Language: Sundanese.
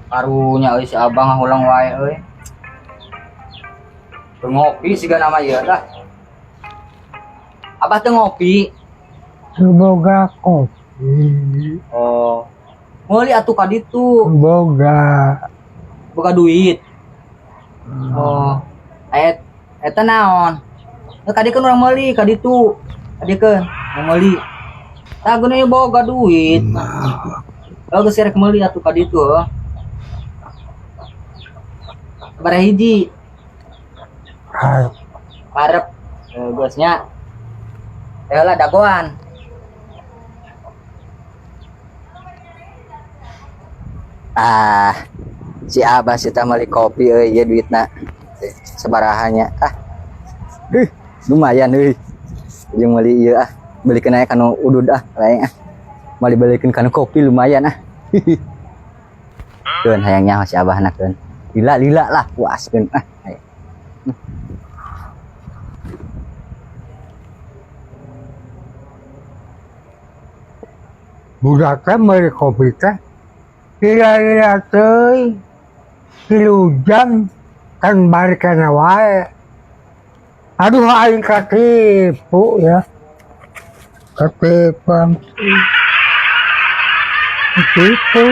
Karunya euy si Abang ulang wae euy. Teu ngopi siga nama ieu lah. Abah teu ngopi. Teu boga kopi. Oh. Meuli atuh ka ditu. Boga. Boga duit. Oh. Et eta naon? Eh, kadiekeun urang meuli ka ditu. Kadiekeun mau meuli. Tah geuna ieu boga duit. Oh, geus rek meuli atuh ka ditu heuh. Sabaraha hiji? Harap. Parep. Geus nya. Eh lah dagoan. Ah, si Abah si meuli kopi euy ieu duitna. Sabaraha nya? Ah. Lumayan euy. Jeung meuli ieu ah, belikeun aya kanu udud ah, lain ah. Meuli belikeun kanu kopi lumayan ah. Keun hayang nyaho si Abah na keun. Lila lila lah puas keun ah. Ayo. Budak teh meuli kopi teh lila-lila teuing. 3 jam kan balik kana wae. Aduh, aing katipu ya. Katipu. Katipu.